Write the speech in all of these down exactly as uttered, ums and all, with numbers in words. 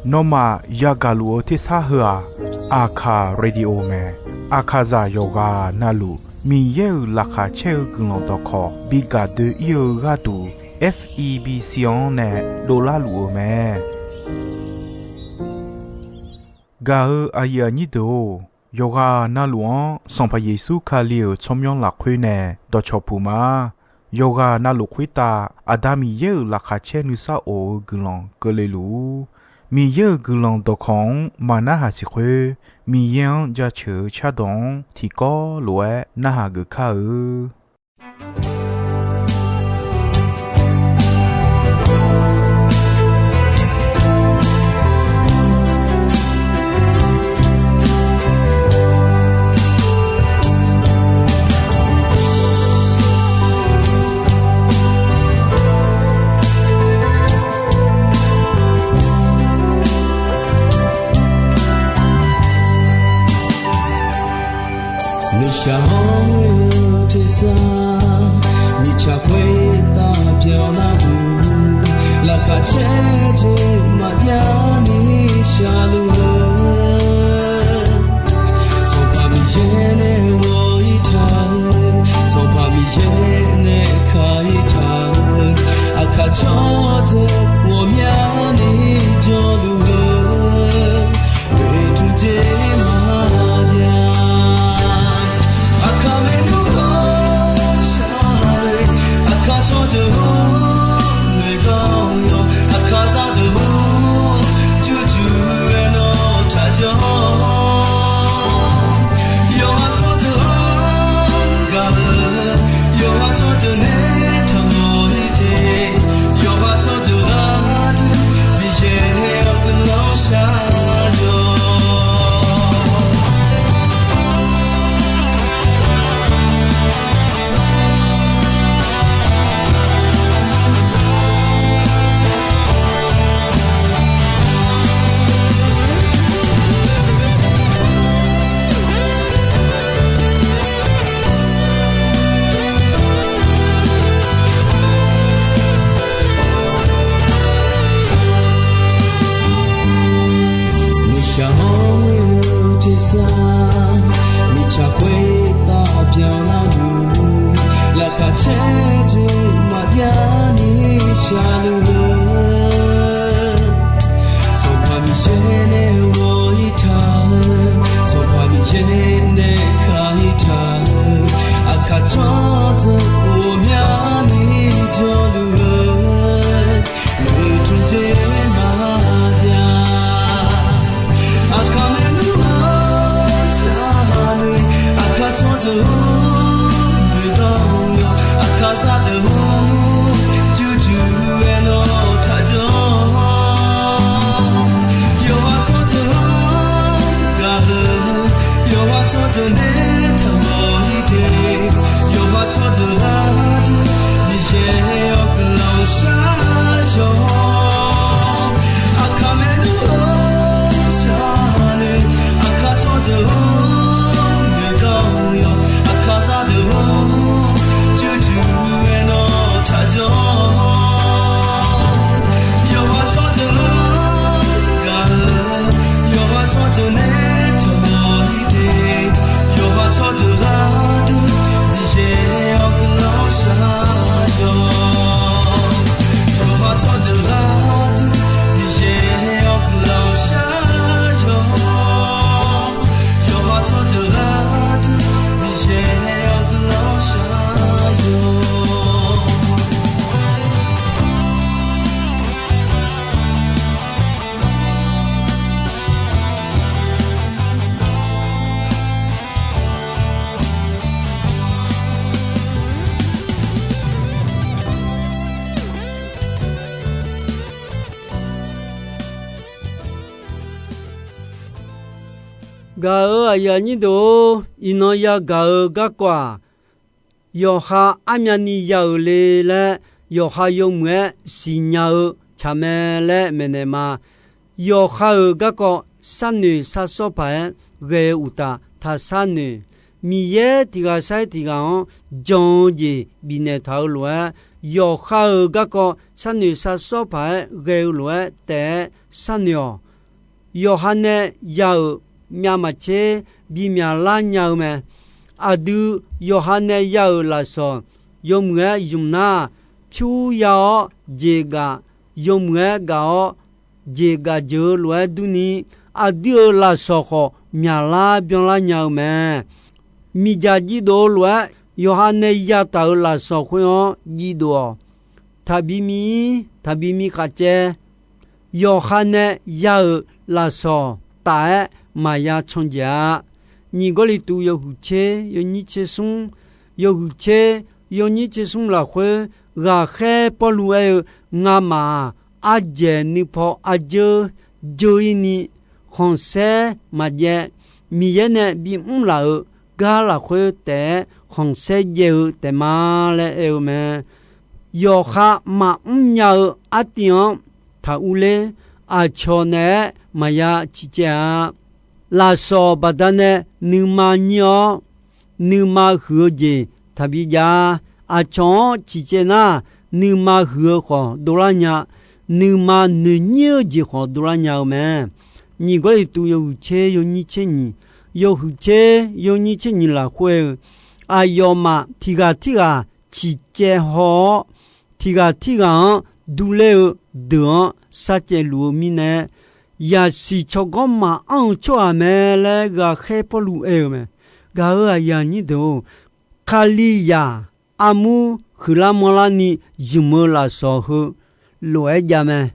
Nawmaf yagaq luf-eu tersar heu-aq, Aqkaq Radio mae. Aqkaqzaq yawqghaq navluf Miqyaer-euq laqkhaq caer-eu guiqlanq dawqkawq bi gaq doe-ir-eu gharduq, F E B C-anr nae dovlar luf-eu mae. Gaq-eu aqyuif aqnyir deuq-or, yawqghaq navluf-anr Sanqpaq Yeqsur Kali-euq tsawrmyanr lafkhoer nae dawqcawq puq ma. Yawqghaq navluf khoertav Aqda Miqyaer-euq laqkhaq caer nuisar of-eu guiqlanq keuvle luf-ur. Miqyaer-euq guiqlanq dawqkawq-anr maqnarhaq siq khoer, Miqyaer-anr jaceuq-eu cardawq-anr tiqkawv lof-aer narhaq geuf kar-eu. Nuishaq hawr-eu tersar, mirtsaq khoertav byanlar-eu, laqkhaq caer jeq maqjav ni shaqluf-eu, Sanqpaq Miqyaer nae ghawq-ir taq-eu, Sanqpaq Miqyaer nae ka-ir taq-eu, aqkaq tsawrdeuq ghawqmyani jawrluf-eu, oeqtmq jeq maqjav. Aqkaq maernmr ghawqshaq-eu, aqkaq tsawrdeuq-or, noeqgawq yawq, aqkaq zaqdeuq-or, jurjur-aer nawr taqjawr. Yawqha tsawrdeuq-anr gaq-eu, yawqha tsawrdeuq nae taqmawr-ir de, yawqha tsawrdeuq gharduq Miqyaer-awr guiqlanq shar-awq. Nuishaq hawr-eu tersar, mirtsaq khoertav byanlar-eu, laqkhaq caer jeq maqjav ni shaqluf-eu, Sanqpaq Miqyaer nae ghawq-ir taq-eu, Sanqpaq Miqyaer nae ka-ir taq-eu, aqkaq tsawrdeuq ghawqmyani jawrluf-eu, oeqtmq jeq maqjav. Aqkaq maernmr ghawqshaq-eu, aqkaq tsawrdeuq-or, noeqgawq yawq, aqkaq zaqdeuq-or, jurjur-aer nawr taqjawr. Yawqha tsawrdeuq-anr gaq-eu, yawqha tsawrdeuq nae taqmawr-ir de, yawqha tsawrdeuq gharduq Miqyaer-awr guiqlanq shar-awq. Aqkaq maernmr ghawqshaq-eu, aqkaq tsawrdeuq-or, noeqgawq yawq, aqkaq zaqdeuq-or, jurjur-aer nawr taqjawr. Yawqha tsawrdeuq-anr gaq-eu, yawqha tsawrdeuq nae taqmawr-ir de, yawqha tsawrdeuq gharduq Miqyaer-awr guiqlanq shar-awq. Yawqha tsawrdeuq gharduq Miqyaer-awr guiqlanq shar-awq. Yawqha tsawrdeuq gharduq Miqyaer-awr guiqlanq shar-awq. Gaq-eu aqyuif aqnyir deuq-or, iqnan yagaq-eu garkawv-aq, yawqha armyavni ya-euq le laer yawqha yawmuiq-aer siqnya-eu tsaq mae laer maeqnaeq ma. Yawqha-euq garkawv sharnoeq sharsawr paq-aer ghae-eu uqtaf taqshar noeq. Miqyaer tiq ghaq sar-iq tiq ghaq-anr jan-eu jeq bifnaeq taq-eu lof-aer, yawqha-euq garkawv sharnoeq sharsawr paq-aer ghae-eu lof-aer taef-aer sharnoeq-awq. Yawqha nae ya-euq myavmaqtser bimyaq lar nya-eu mae. Aqdui yawqha nae ya-euq lafsawq yawmuiq-aer ymq nar, pyur ya-awr jeq gaf, yawmuiq-aer gaf-awr jeq gaf jeuq-eu lof-aer durni, aqdui-euq lafsawq khawf myaqlar byanlar nya-eu mae. Miqdzaq jiv dof-eu lof-aer yawqha nae yataq-euq lafsawq khoer-anr jiv dof-awq. Taqbi mi-ir, taqbi mi khaf caev. Yawqha nae ya-euq lafsawq taf-aer maqya can jeq-a. Nyiq Gawrliqtu yawhuiq tser yawnyir tser smr, yawhuiq tser yawnyir tser smr lafkhoer, ghaqkhaer Pawrluv aer-eu, Ngamaf-aq, ardzaeq nuipaw arjeur jeur-ir ni khanqsaer maqjaev, Miqyaer nae bimr laf-euq gar lafkhoer taef-aer khanqsaer jaev-eu taef ma laer aer-eu mae. Yawqha maqmr nya-eu artiv-anr taqur ler. Aqcawq naeq-aer maqya ciqcaev-a. Lafsawq baqdanae nuima nyir-awr, nuima huiq-eu jeq taqbi jav-a. Aqcawq-anr ciqcaev nar, nuima huiq-eu khawf dovlar nya, nuima noeqnyir-eu jeq khawf dovlar nya-eu mae. Nyiq Gawrliqtu yawhuiq tser yawnyir tser nyiq, yawhuiq tser yawnyir tser nyiq lafkhoer-eu, aqyawfmaf tiq ghaq tirghaq ciqcaev haw-awr, tiq ghaq tirghaq-anr durler-eu deuq-anr sharcaev luf-eu mirnae, yaqsiq tsawrganr maqanr-eu tsawrhaq mae laer ghaqkhaer Pawrluv aer-eu mae. Gaq-euq aqyuif aqnyir deuq-or, Kalizaq armur huiqlar manrlar ni ymq-eu lafsawq heu lof-aer jav mae.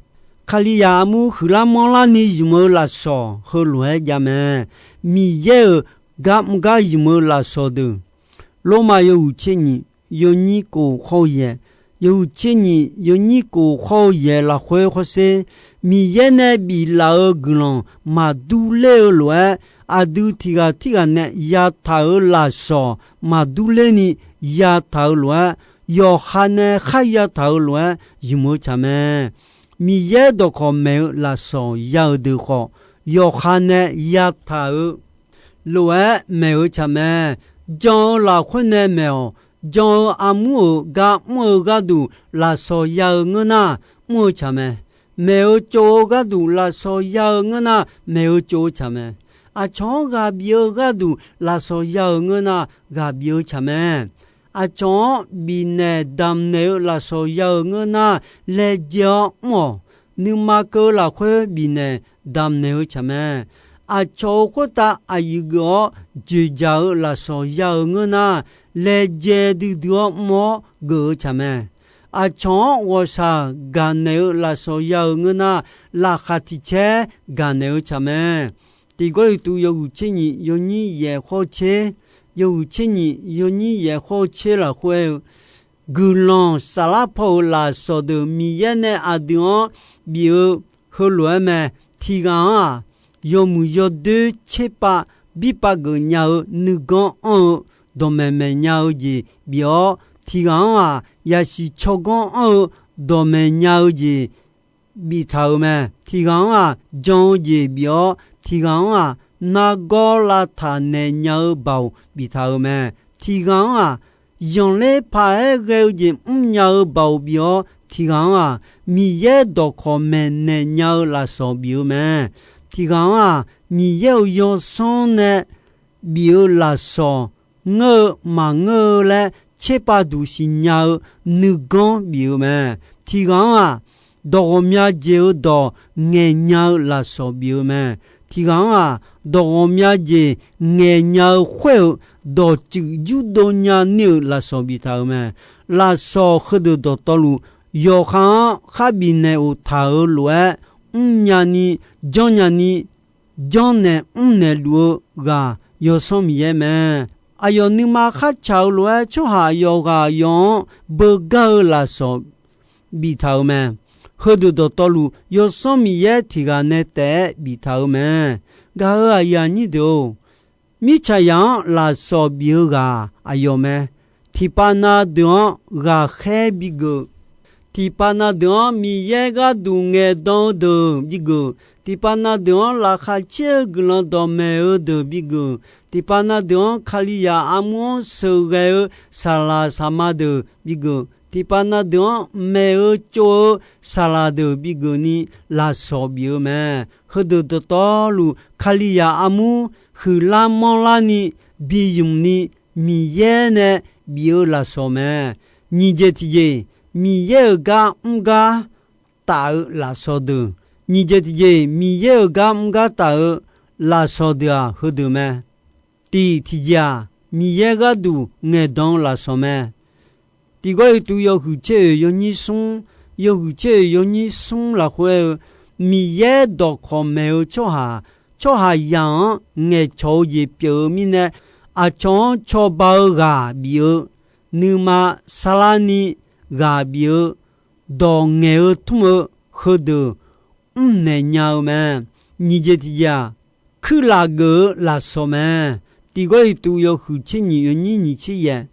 Kalizaq armur huiqlar manrlar ni ymq-eu lafsawq heulof-aer jav mae. Miqyaer-euq gar mr gar ymq-eu lafsawq deuq, Lormav yawhuiq tser nyiq yawnyir kof khawr-eu yaeq, yawhuiq tser nyiq yawnyir kof khawr-eu yaeq lafkhoer khawrsher, Miqyaer nae biflaf-eu guiqlanq maqdur ler-eu lof-aer, aqdui tiq ghaq tirghaq nae yataq-euq lafsawq maqdur lerni yataq-eu lof-aer, yawqha nae kharya taq-eu lof-aer ymq-eu tsaq mae. Miqyaer dawqkawq maeq-eu lafsawq ya-euq deuq khawf, yawqha nae yataq-eu lof-aer maeq-eu tsaq mae. Jan-eu lafkhoer nae maeq-awq. Jan-eu armur-euq gar mr-eu gharduq lafsawq ya-eu ngeur nar, mr-eu tsaq mae. Maeq-eu tsov-eu gharduq lafsawq ya-eu ngeur nar, maeq-eu tsov-eu tsaq mae. Aqcawq-anr ghaq bif-eu gharduq lafsawq ya-euq ngeur nar, ghaq bif-eu tsaq mae. Aqcawq-anr bifnaeq damqnaeq-eu lafsawq ya-euq ngeur nar, laejae-awr mr-awq. Nuima keuv-eu lafkhoer bifnaeq damqnaeq-eu tsaq mae. Aqcawq-euq khoertav aqyuif geuf-awr dzoeqdzaq-eu lafsawq ya-euq ngeur nar, laejae duidui-awr mr-awr geuf-eu tsaq mae. Aqcawq-anr ghawqshaq gaqnaeq-eu lafsawq ya-euq ngeur nar, laqkhaq tiq caer gaqnaeq-eu tsaq mae. Tiq Gawrliqtu yawhuiq tser nyiq yawnyir yaeq khawr-eu tser, yawhuiq tser nyiq yawnyir yaeq khawr-eu tser lafkhoer-eu, guiqlanq saflar paw-euq lafsawq deuq Miqyaer nae aqdui-anr bif-eu heulof-aer mae. Tiq ghaq-anr-aq, yawmuiq yawdoer tserpav birpav geuf nya-eu nuiganr anr-eu dawqmaeq maeq nya-eu jeq bif-awr, tiq ghaq-anr-aq, yasiq tsawrganr anr-eu dawqmaeq nya-eu jeq biftaq-euq mae. Tiq ghaq-anr-aq, jan-eu jeq bif-awr, tiq ghaq-anr-aq, nargawr lavtaq naeq nya-eu baoq biftaq-euq mae. Tiq ghaq-anr-aq, zanqler paq-aer ghae-eu jeq mrnya-eu baoq bif-awr, tiq ghaq-anr-aq, Miqyaer dawqkawq maeqnaeq nya-eu lafsawq bif-eu mae. Tiq ghaq-anr-aq, Miqyaer-euq yawsanr nae bif-eu lafsawq ngeur-eu maqngeur-eu laer tserpav duq siqnya-eu nuiganr bif-eu mae. Tiq ghaq-anr-aq, dawq ghawqmya jeq-eu dawq ngaeqnya-eu lafsawq bif-eu mae. Tiq ghaq-anr-aq, dawq ghawqmya jeq ngaeqnya-eu khoer-euq dawqtsuif yurdov nya ni-euq lafsawq biftaq-euq mae. Lafsawq heudeuq dawqtawvluf, yawqha-anr khar bifnaeq oftaq-euq lof-aer, mrnya ni, janrnya ni, janrnaeq mrnaeq luf-eu ghaq Yawsanr Miqyaer mae. Aqyawf nuima khar tsaq-eu lof-aer, tsawrhaq yawqghaq yawq-anr beugar-eu lafsawq biftaq-euq mae. Heudeuq dawqtawvluf, Yawsanr Miqyaer tiq ghaq nae taef-aer biftaq-euq mae. Gaq-euq aqyuif aqnyir deuq-or, mirtsaqzaq-anr lafsawq bif-eu ghaq aqyawf mae. Tiqpav na deuq-anr ghaqkhaer bigeuf. Tiqpav na deuq-anr Miqyaer gharduq ngaeqdan-eu deuq bigeuf. Tiqpav na deuq-anr laqkhaq caer-eu guiqlanq dawqmaeq-eu deuq bigeuf. Tiqpav na deuq-anr Kalizaq armur-anr sheuqghae-eu saqlaq saqma deuq bigeuf. tiqpav na deuq-anr maeq-eu tsov-eu saqlaq deuq bigeuf ni lafsawq bif-eu mae. Heudeuq dawqtawvluf Kalizaq armur huiqlar manrlar ni bi ymq ni Miqyaer nae bif-eu lafsawq mae. Nyiq jeq tiqjeq, Miqyaer-euq gar mr gar taf-eu lafsawq deuq. Nyiq jeq tiqjeq, Miqyaer-euq gar mr gar taf-eu lafsawq deuq-aq heudeuq mae. Tiq tiqjeq-aq, Miqyaer gharduq ngaeqdan-eu lafsawq mae. Tiq Gawrliqtu yawhuiq tser oeq yawnyir smr, yawhuiq tser oeq yawnyir smr lafkhoer aer-eu, Miqyaer dawqkawq maeq-eu tsawrhaq, tsawrhaqzaq-anr ngaeqcawq-eu jeq pyeuf-eu mirnae, aqcawq-anr cawba-eu ghaq bif-eu, nuima sarlar ni ghaq bif-eu, dawq ngaeq-eu tmr-eu, heudeuq mrnaeq nya-eu mae. Nyiq jeq tiqjeq-aq, kuirlaf geuf-eu lafsawq mae. Tiq Gawrliqtu yawhuiq tser nyiq yawnyir nyiq tser yaeq,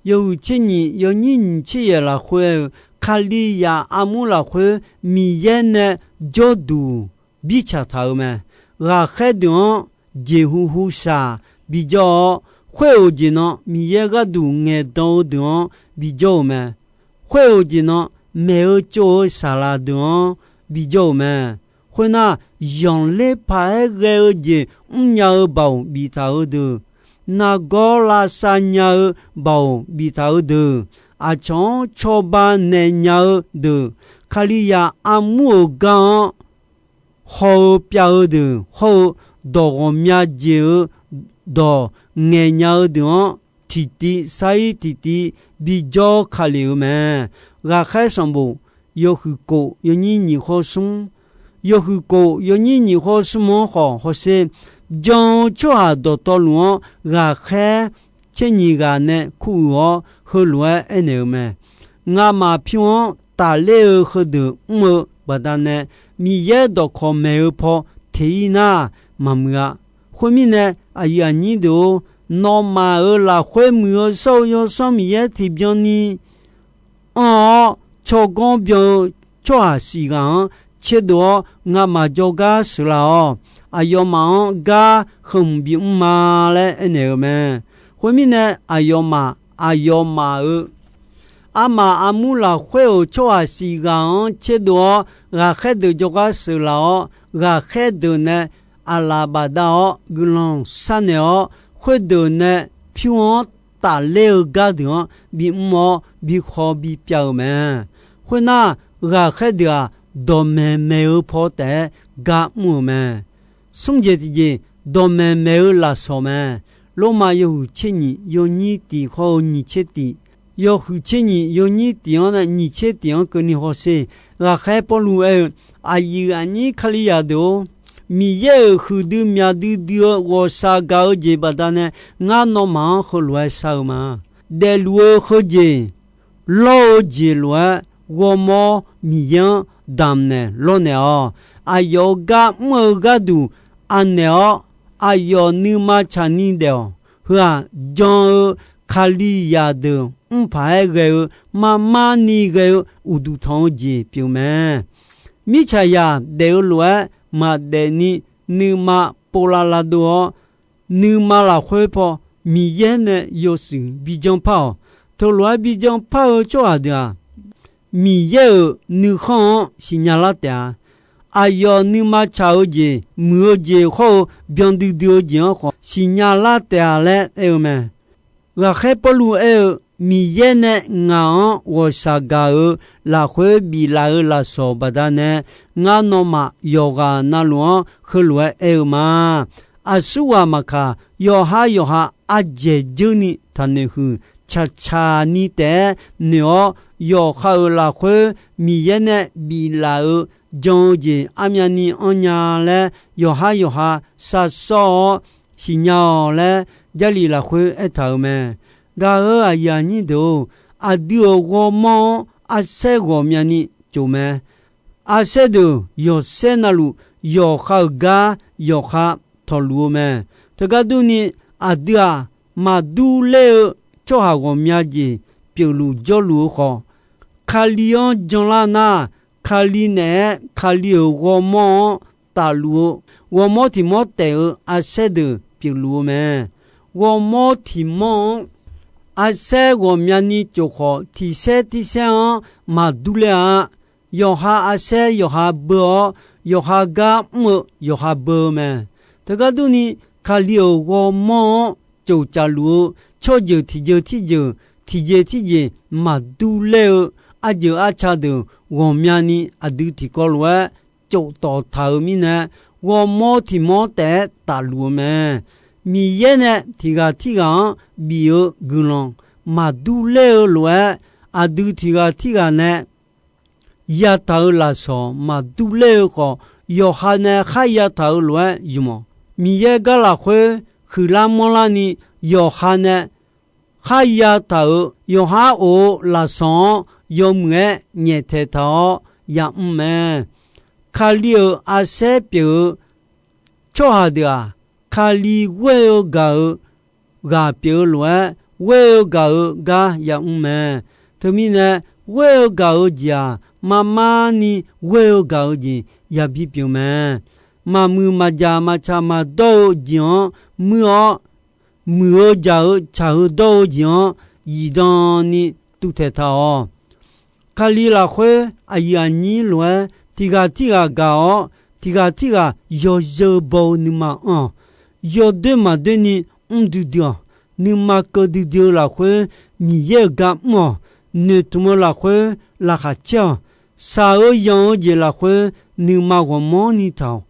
yawhuiq tser nyiq yawnyir nyiq tser yaeq lafkhoer-eu, Kalizaq armur lafkhoer Miqyaer nae jawrduq birtsaq taq-euq mae. Ghaqkhaer deuq-anr jeqhu hu shaq bijawr-awr, khoer-euq jeq nan Miqyaer gharduq ngaeqdan-eu deuq-anr bijawr-euq mae. Khoer-euq jeq nan maeq-eu tsov-eu saqlaq deuq-anr bijawr-euq mae. Khoernar, zanqler paq-aer ghae-eu jeq mrnya-eu baoq biftaq-eu deuq, nargawr lavsav nya-eu baoq biftaq-eu deuq, aqcawq-anr cawba naeq nya-eu deuq, Kalizaq armur-euq gar-anr haw-eu pyav-eu deuq hawr-eu, dawq ghawqmya jeq-eu dawq ngaeqnya-eu deuq-anr tiqtiv sar-ir tiqtiv bijawr ka lef-eu mae. Ghaqkhaer sanqbof yawhuiq kof yawnyir nyiq hawr smr, yawhuiq kof yawnyir nyiq hawr smr-anr khawf hawsher, jan-eu tsawrhaq dawqtawvluf-anr ghaqkhaer tser nyiq ghaq nae kuruiq-awr heulof-aer aernaeq-eu mae. Ngamaf pyur-anr tafler-eu heudeuq mr-eu baqdanae, Miqyaer dawqkawq maeq-eu paw teq-ir nar maqmuiq-a. Khoermirnae, aqyuif aqnyir deuq-or, nawmaf-euq lafkhoer muiq-eu shawr-eu Yawsanr Miqyaer tiqbyan ni anr-awr, tsawrganr byan-eu tsawrhaq siq ghaq-anr tserdov-awr, ngamaf jawrgar sheuqlaf-awq. Aqyawfmaf-anr gar heu hmq bimr ma laer aernaeq-eu mae. Khoermirnae, aqyawfmaf aqyawfmaf-euq armaf armur lafkhoer-euq tsawrhaq siq ghaq-anr tserdov-awr, ghaqkhaer deuq jawrgar sheuqlaf-awr, ghaqkhaer deuq nae aqlaf bafdav-awr guiqlanq sharnaeq-awr, khoerdeuq nae pyur-anr tafler-eu gar deuq-anr bimr-awr bikhaw bipyav-euq mae. Khoernar, ghaqkhaer deuq-aq, dawqmaeq maeq-eu paw taef-aer gar mr-euq mae. Smr jeq tiqjeq, dawqmaeq maeq-eu lafsawq mae. Lormav yawhuiq tser nyiq yawnyir tiq hawr-eu nyiq tser tiq, yawhuiq tser nyiq yawnyir tiq-anr nae nyiq tser tiq-anr keuvni hawsher. Ghaqkhaer Pawrluv aer-eu, aqyuif aqnyir Kalizaq deuq-or, Miqyaer-euq huiqdui myaq duidui-eu ghawqshaq gaq-eu jeq baqdanae, ngar nawmaf-anr heulof-aer shar-eu ma. Daefluf-eu heujeq lawr-eu jeq lof-aer, ghawrmawr Miqyaer-anr damq naeq lawrnaeq-awq. Aqyawf-euq gar mr-eu gharduq anaeq-awr, aqyawf nuima tsaqni daef-awq. Heu-aq, jan-eu Kalizaq deuq mr paq-aer ghae-eu marmar ni ghae-eu uqduq tanq-eu jeq pyeuf mae. Mirtsaqzaq daef-eu lof-aer maqdaef ni nuima povlav lavdov-awr, nuima lafkhoer paw Miqyaer nae yawshuif bijan par-awq. Teulof-aer bijan par-eu tsawrhaq deuq-aq, Miqyaer-euq nuikhanr-anr siqnya lar taef-a. Aqyawf nuima tsaq-eu jeq, muiq-eu jeq hawr-eu byan duidui-eu jeq-anr khawf siqnya lar taef-a laer aer-eu mae. Ghaqkhaer Pawrluv aer-eu, Miqyaer nae ngaq-anr ghawqshaq gaq-euq lafkhoer biflaf-eu lafsawq baqdanae, ngar nawmaf yawqghaq navluf-anr heulof-aer aer-eu ma. Aqsurghaq maqkaq, yawqha yawqha ardzaeq dzeur ni taqnoeq huiq, tsaqtsaq ni taef-aer noeq-awr, yawqha-euq lafkhoer Miqyaer nae biflaf-eu jan-eu jeq armyavni anrnya laer, yawqha yawqha sharshawr-awr siqnya-awq laer, Jarlif lafkhoer aertaq-euq mae. Gaq-euq aqyuif aqnyir deuq-or, aqdui-euq ghawrmawr-anr arsaer ghawqmyani tsof mae. Arsaer deuq yawqsaer navluf yawqha-euq gar yawqha tawqluf-eu mae. Teugar durni, aqdui-aq, maqdur ler-eu tsawrhaq ghawqmya jeq pyeufluf jawrluf-eu khawf, Kali-anr janlar nar, Kali naeq-aer Kali-euq ghawrmawr-anr tafluf-eu, ghawrmawr tiq mawr taef-eu arsaer deuq pyeufluf-eu mae. Ghawrmawr tiq mawr-anr Arsaer ghawqmyani cof khawf, tiq saer tir saer-anr maqdur ler-a. Yawqha arsaer yawqha beu-awr, yawqha gar mr-eu yawqha beu-eu mae. Teugar durni, Kali-euq ghawrmawr-anr cof caf luf-eu tsawrjeuq tiqjeuq tirjeuq, tiqjeq tirjeq maqdur ler-eu arjeuq arca deuq ghawqmyani aqdui tiqkawv lof-aer cof tawf taq-euq mirnae, ghawrmawr tiq mawr taef-aer tafluf-eu mae. Miqyaer nae tiq ghaq tirghaq-anr bif-eu guiqlanq maqdur ler-eu lof-aer, aqdui tiq ghaq tirghaq nae yataq-euq lafsawq maqdur ler-eu khawf, yawqha nae khar yataq-euq lof-aer ymq-awq. Miqyaer gar lafkhoer huiqlar manrlarni, yawqha nae khar yataq-euq yawqha-anr of-eu lafsawq-anr yawmuiq-aer nyaeftaeq taq-awr yamr mae. Kali-euq arsaer pyeuf-eu tsawrhaq deuq-aq, Kali ghoer-eu gaq-eu ghaq pyeuf-eu lof-aer, ghoer-eu gaq-eu gar yamr mae. Teumirnae, ghoer-eu gaq-eu jeq-aq, marmarni ghoer-eu gaq-eu jeq yabi pyeuf mae. Maqmuiq maqjaq maqtsaq maqdawr-eu jeq-anr muir-awr, muiq-eu jaq-eu tsaq-eu dawr-eu jeq-anr zifdan ni tuvtaeq taq-awq. Kali lafkhoer aqyuif aqnyir lof-aer tiq ghaq tirghaq gaq-awr, tiq ghaq tirghaq yawzeu baw-eu nuima anr-awq. Yawdoer maqdoer ni mr duidui-awq. Nuima keuv duidui-eu lafkhoer Miqyaer-euq gar mr-awq. Noeqtmq-eu lafkhoer laqkhaq caer-awq. Shaq-eu yanq-eu jeq lafkhoer nuima ghawqmanrni taq-awq.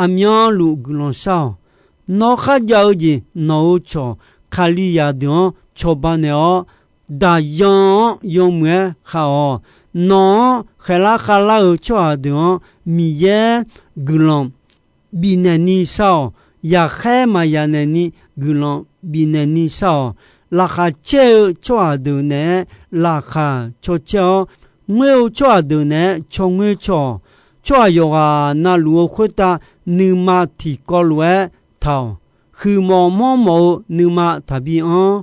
Aqmyanluf guiqlanq shar-awq. Nawr kharjav-eu jeq nawq-euq cawq Kalizaq deuq-anr cawba naeq-awr, daqyan-anr yawmuiq-aer khaq-awq. Nawq-anr khaeqlar khavlar-euq tsawrhaq deuq-anr Miqyaer guiqlanq bifnaeq ni shar-awq. Yaqkhaer maqya naeq ni guiqlanq bifnaeq ni shar-awq. Laqkhaq caer-eu tsawrhaq deuq naeq-aer laqkhaq caw caer-awr, ngoer-eu tsawrhaq deuq naeq-aer caw ngoer caw-awq. Tsawrhaq yawqghaq na luf-eu khoertav nuima tiqkawv lof-aer taq-awq. Huiqmawf manrmawf-eu nuima taqbi anr.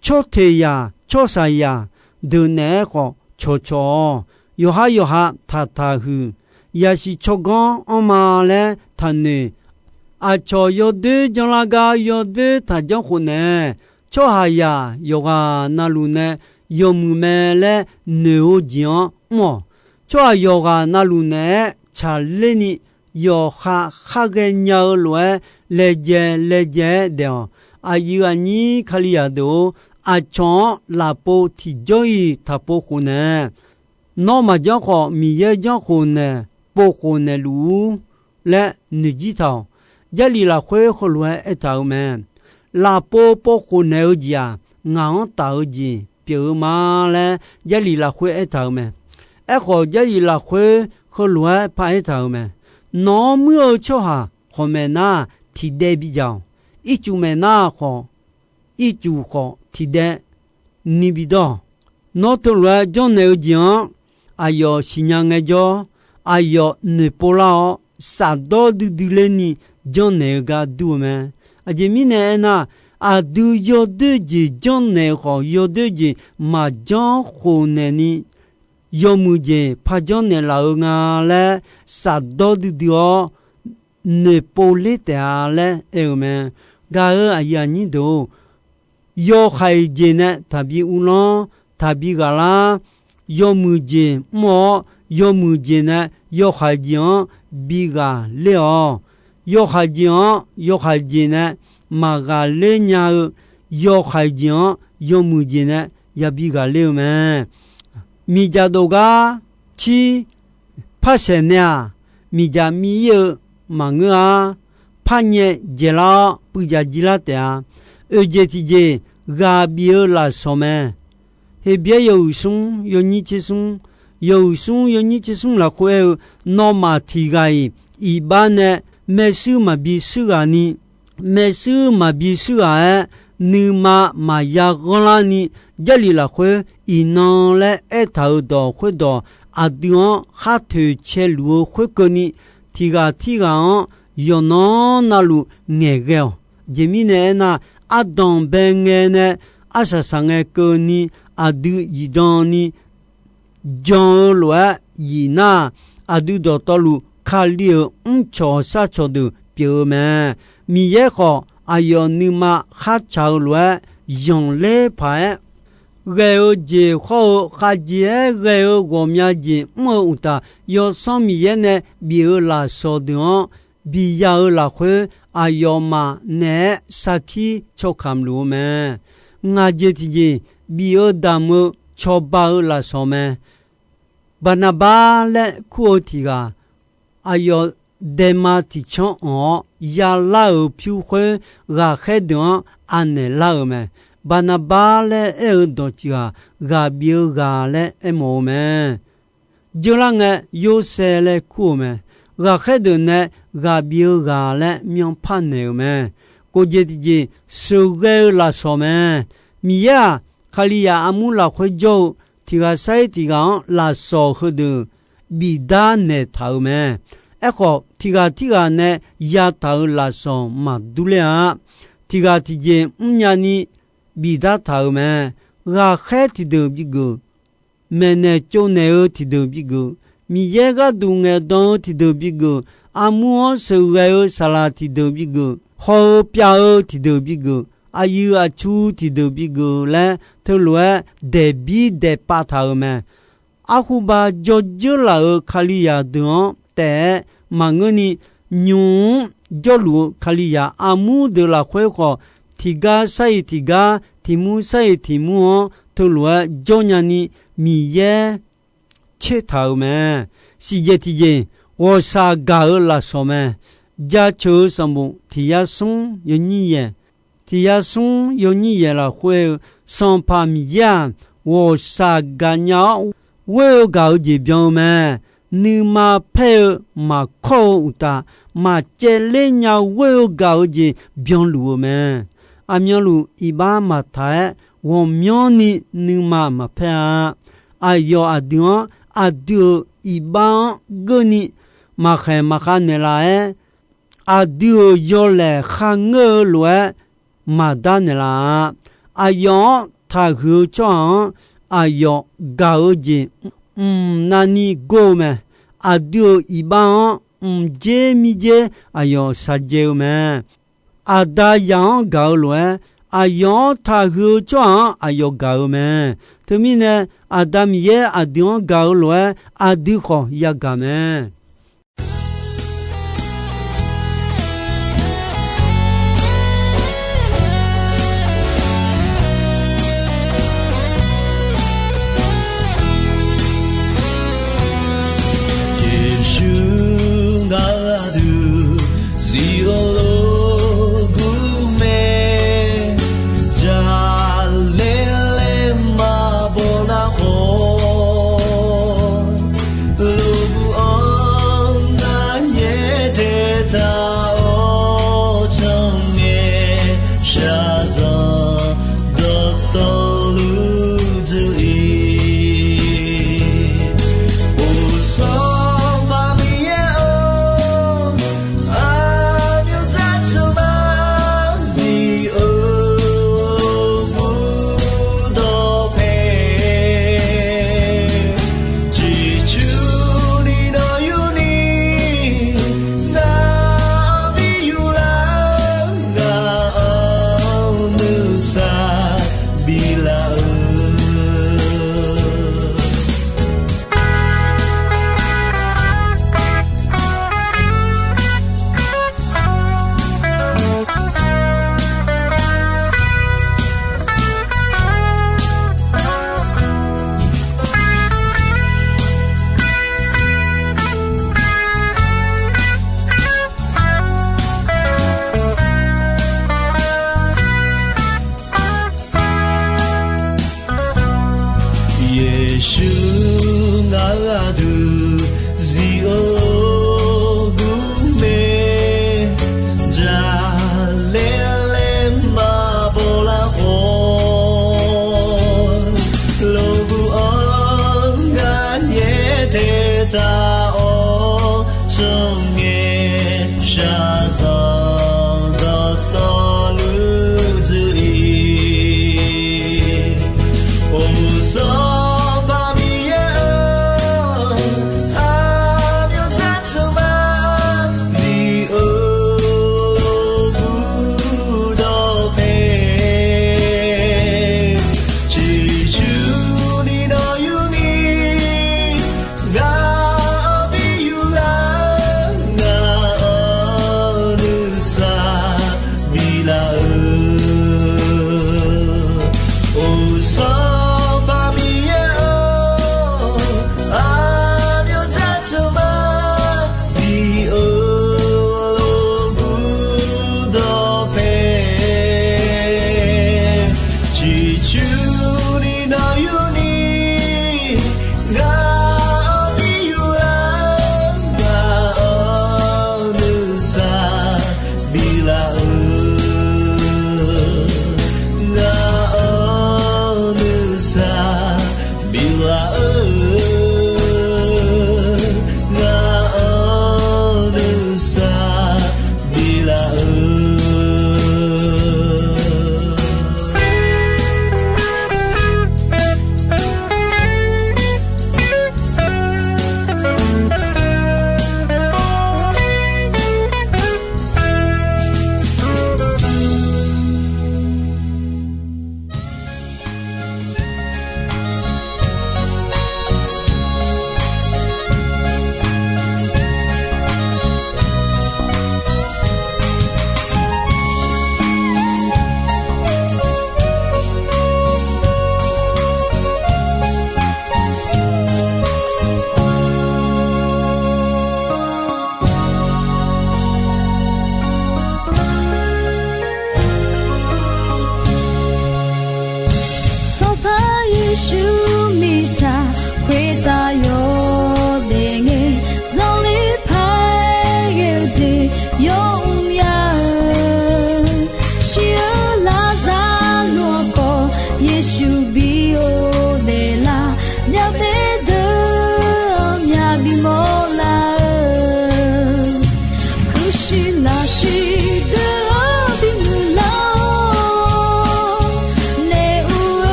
Tsawrteq zaq tsawrshaq zaq deuq naeq-aer khawf cawqcawq-awq. Yawqhar yawqha taqtaq huiq. Yasiq tsawrganr anrma laer taqnoeq. Aqcawq yawdoer janrlar gar yawdoer taq janr khof naeq-aer, tsawrhaqzaq yawqghaq na luf nae yawmuiq mae laer noeq-eu jeq-anr mr-awq. Tsawrhaq yawqghaq na luf naeq-aer tsaqler ni yawqha khar ghaenya eu lof-aer laejae laejae-aer daef-awq. Aqyuif aqnyir Kalizaq deuq-or, aqcawq-anr lafpov tiqjawr-iq taqpov khof naeq-aer, nawr maqjanr khawf Miqyaer janr khof naeq pov khof naeqluf-ur laer noeqjir taq-awq. Jarlif lafkhoer heulof-aer aertaq-euq mae. Lafpov pov khof naeq-eu jeq-aq, ngaq-anr taf-eu jeq pyeuf-eu ma laer Jarlif lafkhoer aertaq-euq mae. Aerkhawf, Jarlif lafkhoer heulof-aer paraer taq-euq mae. Nawq-anr muir-eu tsawrhaq khawqmaeq nar tiqdaev bidzaq-awq. Ircuf maeq nar khawf, ircuf khawf tiqdaev ni bidawr-awq. Nawr teulof-aer janrnaeq-eu jeq-anr aqyawf siqnya ngaejawr, aqyawf noeqpov lar-awr, shafdawr duidui lerni janrnaeq-eu gar dur-eu mae. Aqjeq mirnae aernar, aqdui yawdoer jeq janrnaeq-eu khawf, yawdoer jeq maqjanr khof naeq ni, yawmuiq jeq par janrnaeq laf-eu nga laer shafdawr duidui-awr, noeqpov ler taef-a laer aer-eu mae. Gaq-euq aqyuif aqnyir deuq-or, yawhaiq jeq nae taqbi uvlanr, taqbi ghaqlar. Yawmuiq jeq mr-awr, yawmuiq jeq nae yawhaiq jeq-anr bi ghaqler-awq. Yawhaiq jeq-anr yawhaiq jeq nae maqghaqler nya-eu, yawhaiq jeq-anr yawmuiq jeq nae yabi ghaqler-eu mae. Miqdzaq dov gar cir parsaeq nae-aq, miqdzaq miv-ir-eu maqngeur-a. Parnyae dzaeqlar-awr puivdzaq jir lar taef-a. Oeq jeq tiqjeq ghaq bif-eu lafsawq mae. Heqbyaer yawhuiq smr yawnyir tser smr, yawhuiq smr yawnyir tser smr lafkhoer aer-eu, nawmaf tiq ghaq-iq iqbax nae maershuir maqbi shuir ghaq ni, maershuir maqbi shuir ghaq-aer nuima maqya ghanrlar ni, Jarlif lafkhoer iqnan laer aertaq-euq dawq khoerdawq aqdui-anr khar toeqcae luf-eu khoerkeuvni, tiq ghaq tirghaq-anr yawqnan navluf ngaeqghae-awq. Aqjeq mirnae aernar, ardanq bae ngae nae arsaq saq ngae keuvni, aqdui zifdan ni jan-eu lof-aer zif nar, aqdui dawqtawvluf Kali-euq mrcawq sharcawq deuq pyeuf-eu mae. Miqyaer khawf, aqyawf nuima khartsaq-eu lof-aer zanqler paq-aer, ghae-eu jeq hawr-eu khavjeq-aer ghae-eu ghawqmya jeq mr-eu uqtaf, Yawsanr Miqyaer nae bif-eu lafsawq deuq-anr biya-eu lafkhoer, aqyawfmaf naeq-aer sarkir cawqkamq luf-eu mae. Ngaq jeq tiqjeq, bif-eu damq-eu cawba-eu lafsawq mae. Baqnaqbar laer kur-eu tiq ghaq, aqyawf Daeqma tiqcanr anq-awr yalar-euq pyur khoer, ghaqkhaer deuq-anr anaeq lar-euq mae. Baqnaqbar laer aer-eu dawq tiq ghaq, ghaq bif-eu ghaq laer aermawf-eu mae. Jeurlar ngae, Yorsaev laer kur-euq mae. Ghaqkhaer deuq nae ghaq bif-eu ghaq laer myanrpar naeq-euq mae. Kof jeq tiqjeq, sheuqghae-eu lafsawq mae. Miqyaer-aq, Kalizaq armur lafkhoer jawr-eu tiq ghaq sar-ir tiq ghaq-anr lafsawq heudeuq bifdar naeqtaq-euq mae. Aerkhawf, tiq ghaq tirghaq nae yataq-euq lafsawq maqdur ler-a. Tiq ghaq tiqjeq mrnyani bifdar taq-euq mae. Ghaqkhaer tiqdeuq bigeuf, maeqnaeq tsovnaeq-eu tiqdeuq bigeuf, Miqyaer gharduq ngaeqdan-eu tiqdeuq bigeuf, armur-anr sheuqghae-eu saqlaq tiqdeuq bigeuf, haw-eu pyav-eu tiqdeuq bigeuf, aqyuif aqtsu tiqdeuq bigeuf laer teulof-aer daeqbir daeqpav taq-euq mae. Arhuba dzawrdzeur laf-euq Kalizaq deuq-anr taef-aer maqngeurni, nymq-mr jawrluf-eu Kalizaq armur deuq lafkhoer khawf, tiqgar sar-iq tiqgar, tiqmur sar-iq tiqmur-anr teulof-aer jawrnyani Miqyaer tsertaq-euq mae. Siqjeq tiqjeq, ghawqshaq gaq-eu lafsawq mae. Jaceuq-eu sanqbof tiq yar smr yawnyir yaeq, tiq yar smr yawnyir yaeq lafkhoer-eu, Sanqpaq Miqyaer-aq, ghawqshaq gaqnya-awr ghoer-eu gaq-eu jeq byan-eu mae. Nuima paer-eu maqkawr-eu uqtaf, maqcaevler nya ghoer-eu gaq-eu jeq byanluf-eu mae. Aqmyanluf iqbax maqtaq-aer, ghawqmyanrni nuima maqpaer-a. Aqyawf aqdui-anr, aqdui-euq iqbax-anr geurni maqkhaeq maqkhav naeqlaf-aer, aqdui-euq yawlaeq kharngeur-eu lof-aer maqdar naeqlaf-a. Aqyawf-anr taqhuiq-eu tsawrhaq-anr aqyawf gaq-eu jeq mqnavni gor-eu mae. Aqdui-euq iqbax-anr mqdzer mirdzer aqyawf shaqjaev-eu mae. Aqda zaq-anr gaq-eu lof-aer, aqyawf-anr taqhuiq-eu tsawrhaq-anr aqyawf gaq-eu mae. Teumirnae, Aqda Miqyaer aqdui-anr gaq-eu lof-aer, aqdui khawf yagaq mae. Yeqsur ngaq aqdui zifluf lof gur mae, jaqlaer laer maqbaw nar khawf, luf gur-anr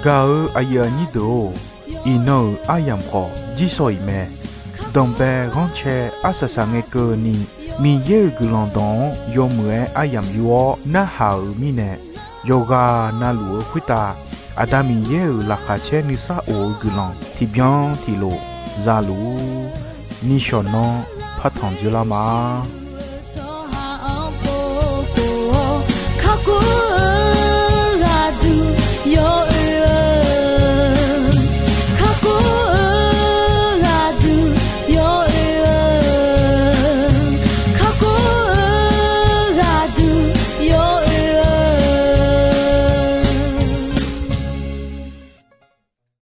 Gaq-eu aqyuif aqnyir deuq-or, iqnan-euq aryamq khawf jirsawq iq mae. Danqbae ghanrcae arsaq saq ngae keuvni, Miqyaer-euq guiqlanq dawq-anr yawmuiq-aer aryamq yur-awr narhaq-euq mirnae, yawqghaq navluf-eu khoertav Aqda Miqyaer-euq laqkhaq caer nuisar of-eu guiqlanq tiqbyan tiqlof za luf-ur. Nishawq nanr partanq dzoerlar ma.